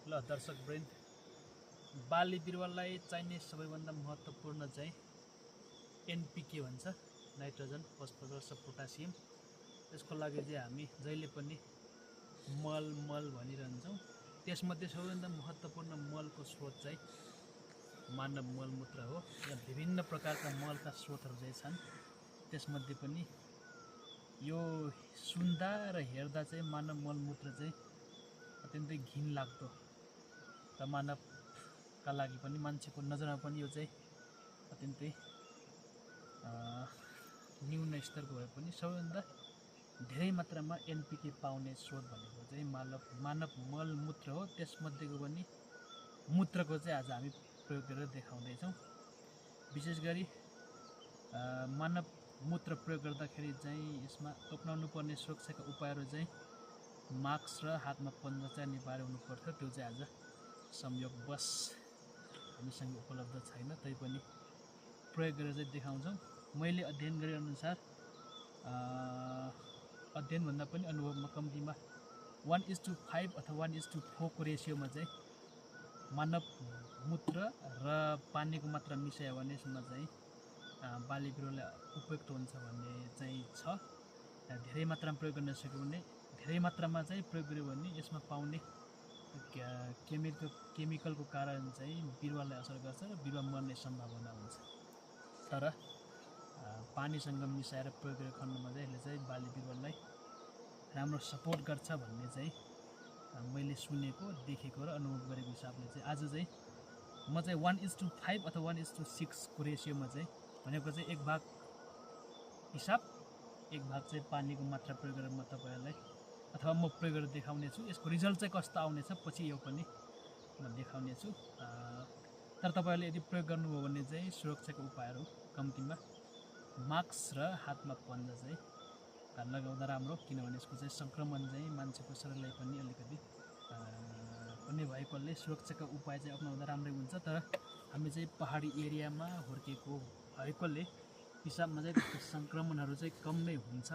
ल दर्शकवृन्द, बाली बिरुवालाई चाहिने सबैभन्दा महत्त्वपूर्ण चाहिँ एनपीके भन्छ, नाइट्रोजन, फस्फोरस र पोटासियम। यसको लागि चाहिँ हामी जहिले पनि मल भनिरहन्छौँ। त्यसमध्ये सबैभन्दा महत्त्वपूर्ण मलको स्रोत चाहिँ मानव मलमूत्र हो। यहाँ विभिन्न प्रकारका मलका स्रोतहरू चाहिँ छन्। त्यसमध्ये पनि यो सुन्दा र हेर्दा चाहिँ मानव मलमूत्र चाहिँ अत्यन्तै घिनलाग्दो र मानवका लागि पनि, मान्छेको नजरमा पनि यो चाहिँ अत्यन्तै न्यून स्तरको भए पनि सबैभन्दा धेरै मात्रामा एनपीके पाउने स्रोत भनेको चाहिँ मानव मलमूत्र हो। त्यसमध्येको पनि मूत्रको चाहिँ आज हामी प्रयोग गरेर देखाउँदैछौँ। विशेष गरी मानव मूत्र प्रयोग गर्दाखेरि चाहिँ यसमा अपनाउनु पर्ने सुरक्षाका उपायहरू चाहिँ मास्क र हातमा पन्जा चाहिँ अनिवार्य हुनुपर्छ। त्यो चाहिँ आज संयोगवश हामीसँग उपलब्ध छैन, तैपनि प्रयोग गरेर चाहिँ देखाउँछौँ। मैले अध्ययन गरे अनुसार, अध्ययनभन्दा पनि अनुभवमा कम्तीमा 1:5 अथवा 1:4 को रेसियोमा चाहिँ मानव मूत्र र पानीको मात्रा मिसायो भने यसमा चाहिँ बाली बिरुवालाई उपयुक्त हुन्छ भन्ने चाहिँ छ। धेरै मात्रामा प्रयोग गर्न सक्यो भने, धेरै मात्रामा चाहिँ प्रयोग गर्यो भने यसमा पाउने केमिकलको कारण चाहिँ बिरुवालाई असर गर्छ र बिरुवा मर्ने सम्भावना हुन्छ। तर पानीसँग मिसाएर प्रयोग गरेको खण्डमा चाहिँ यसले चाहिँ बाली बिरुवालाई राम्रो सपोर्ट गर्छ भन्ने चाहिँ मैले सुनेको, देखेको र अनुभव गरेको हिसाबले चाहिँ आज चाहिँ म चाहिँ 1:5 अथवा 1:6 को रेसियोमा चाहिँ भनेको चाहिँ एक भाग हिसाब, एक भाग चाहिँ पानीको मात्रा प्रयोग गरेर म तपाईँहरूलाई अथवा म प्रयोग गरेर देखाउने छु। यसको रिजल्ट चाहिँ कस्तो आउनेछ पछि यो पनि म देखाउने छु। तर तपाईँहरूले यदि प्रयोग गर्नुभयो भने चाहिँ सुरक्षाको उपायहरू कम्तीमा मास्क र हातमा पन्जा चाहिँ लगाउँदा राम्रो, किनभने यसको चाहिँ सङ्क्रमण चाहिँ मान्छेको शरीरलाई पनि अलिकति हुने भएकोले सुरक्षाका उपाय चाहिँ अपनाउँदा राम्रै हुन्छ। तर हामी चाहिँ पहाडी एरियामा हुर्केको भएकोले हिसाबमा चाहिँ त्यसको सङ्क्रमणहरू चाहिँ कम नै हुन्छ।